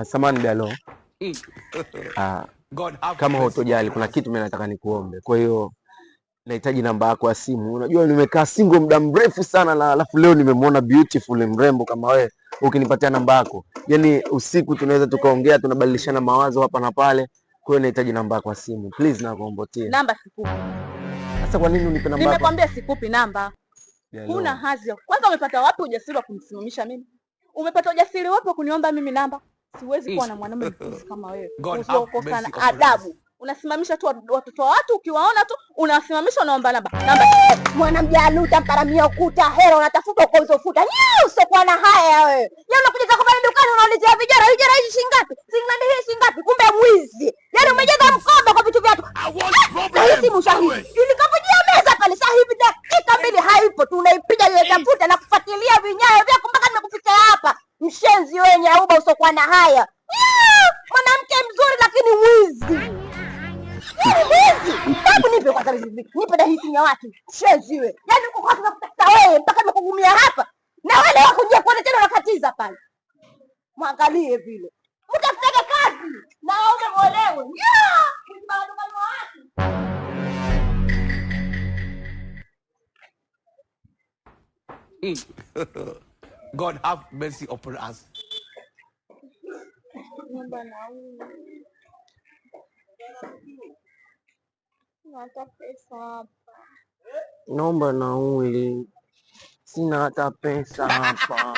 Samahani Dalo. Ah, God have kama mercy hutojali upon kuna us. kitu mimi nataka nikuombe. Kwa hiyo nahitaji namba yako ya simu. Unajua nimekaa single muda mrefu sana na alafu leo nimemwona beautiful mrembo kama wewe. Ukinipatia namba yako, yaani usiku tunaweza tukaongea, tunabadilishana mawazo hapa na pale. Kwa hiyo nahitaji namba yako ya simu. Please nakuomba. Namba sikupi. Sasa kwa nini unipe namba yako? Nimekwambia sikupi namba. Dialo. Huna hadhi ya kwanza. Umepata wapi ujasiri wa kunisimamisha mimi? Umepata ujasiri wapi wa kuniomba mimi namba? Siwezi kuwa na mwanamume mpuzi kama wewe, God have usiokosa mercy na upon us. adabu. Unasimamisha tu watoto wa watu, ukiwaona tu unawasimamisha, unaomba namba namba. Mwanamjaluta mparamia ukuta, hera unatafuta ukauzofuta. Nyau, usiokuwa na haya wewe. Yaani unakuja zako pale dukani unaulizia vijana, vijana hizi shilingi ngapi? Shilingi hii shilingi ngapi? Kumbe mwizi. Yaani umejaza mkoba kwa vitu vyatu. I want Na hii simu shahidi. always. Ilikavujia meza pale sasa hivi dakika 2 haipo. Tunaipiga ile tafuta na kufuatilia vinyayo vyako mpaka nimekufikia hapa. Mshenzi wewe, nyauba usiokuwa na haya. Nyau, mwanamke mzuri lakini mwizi. Yaani mwizi. Hebu nipe kwanza hizi nipe na hii simu ya watu. Shenzi wewe. Yaani uko kwa kutafuta wewe mpaka nimekugumia hapa. Na wale wakujia kuona tena unakatiza pale. Mwangalie vile. Mtafutaga kazi na waume muolewe. Yeah! Kuiba dukani mwa watu. God have mercy upon us. Naomba nauli. Sina hata pesa hapa. Naomba nauli. Sina hata pesa hapa.